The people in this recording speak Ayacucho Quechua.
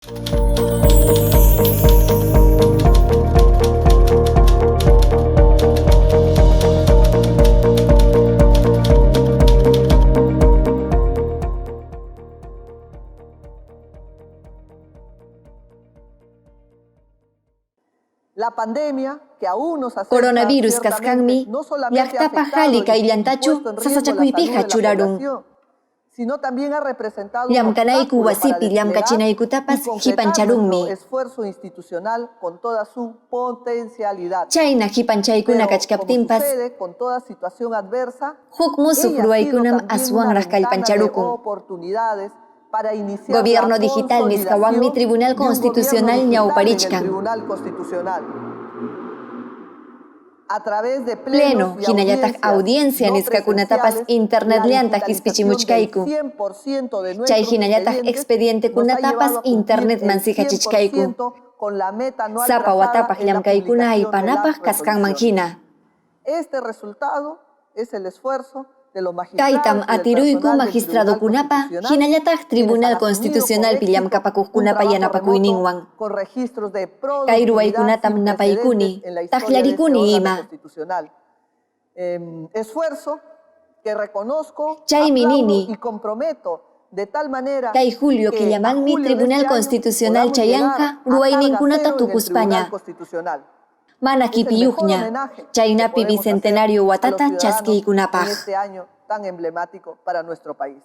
La pandemia que aún nos acecha Coronavirus kasqanmi ciertamente no solamente ha llaqtapa afectado hali y kayllantachu puesto en riesgo la salud sasachakuypiqa de la churarun. población, sino también ha representado un Llamkanayku obstáculo para wasipi desplegar y llamkachinaykutapas concretar nuestro hipancharunmi. esfuerzo institucional con toda su potencialidad. Chayna hipanchaykuna Pero, como kachkaptinpas, sucede con toda situación adversa, huk musuq ella ha sido ruwaykunam también una aswanraq ventana de kallpancharukun. oportunidades para iniciar la Gobierno digital nisqawanmi consolidación Tribunal de un gobierno Constitucional digital en el ñawparichkan. Tribunal Constitucional. A través de Pleno plenos y hinallataq audiencias audiencia no nisqakunatapas presenciales, la internetllanta digitalización del qispichimuchkayku. 100% de Chay nuestros hinallataq expedientes nos ha expedientekunatas llevado a cumplir internetman el siqachichkayku. 100% con la meta anual Sapa trazada watapaq en la llamkaykuna publicación de la aypanapaq kasqanman resolución. hina. Este resultado es el esfuerzo de los magistrados Kaytam y del atiruyku personal del Tribunal magistradokunapa Constitucional, hinallataq quienes han Tribunal asumido con Constitucionalpi éxito un llamkapakuqkunapa trabajo remoto yanapakuyninwan. con registros de Kay productividad ruwaykunatam sin napaykuni, precedentes en la historia de este taqllarikuni órgano ima. constitucional. Esfuerzo que reconozco, Chaymi aplaudo nini, y comprometo de tal manera kay julio que a killamanmi julio de Tribunal este año Constitucional podamos llegar chayanqa a carga ruwayninkunata cero en el Tribunal tukuspaña. Constitucional. Mana Es el mejor kipiyuqña, homenaje que chaynapi podemos hacer bicentenario a los watata ciudadanos en chaskiykunapaq. este año tan emblemático para nuestro país.